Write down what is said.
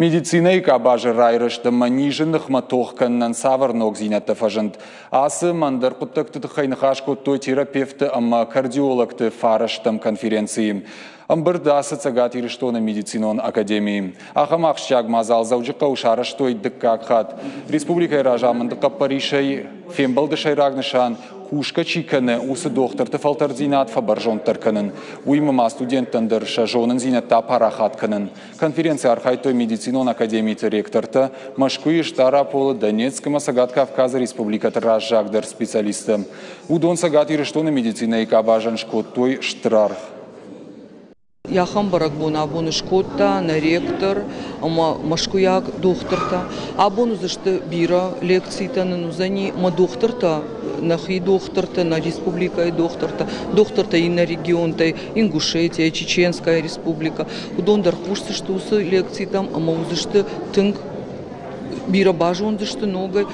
Медицинӕйы къабазы райрӕзт ӕмӕ низы ныхмӕ тох кӕнынӕн цавӕр ногдзинӕдтӕ фӕзынд? Ацы ӕмӕ ӕндӕр хъуыддӕгты тыххӕй ныхас кодтой терапевтты ӕмӕ кардиологты фарӕстӕм конференцийы. Ӕмбырд ацы Цӕгат Ирыстоны медицинон академийы. Ахӕм ахсджиаг мадзал Дзӕуджыхъӕуы сарӕзтой дыккаг хатт. Республикӕйы разамынды хъӕппӕрисӕй фембӕлды сӕйраг нысан кусгӕ чи кӕны, уыцы дохтырты фӕлтӕрддзинад фӕбӕрзонддӕр кӕнын. Уыимӕ ма студенттӕн дӕр сӕ зонындзинӕдтӕ апарахат кӕнын. Конференцийы архайдтой медицинон академиты ректортӕ, Мӕскуыйы, Стъараполы, Донецк ӕмӕ Цӕгат Кавказы республикӕты раззагдӕр специалисттӕ. Уыдон Цӕгат Ирыстоны медицинӕйы къабазӕн скодтой стыр аргъ. Ахӕм бӕрӕгбон абон скодта нӕ ректор ӕмӕ мӕскуыйаг дохтыртӕ. Абон уыдзысты бирӕ лекцитӕ нын уыдзӕни ӕмӕ дохтыртӕ, нӕхи дохтыртӕ, нӕ республикӕйы дохтыртӕ, дохтыртӕ иннӕ регионтӕй, Ингушетия, Чеченская республикӕ, уыдон дӕр хъусдзысты уыцы лекцитӕм ӕмӕ уыдзысты тынг бирӕ базондзысты ногӕй.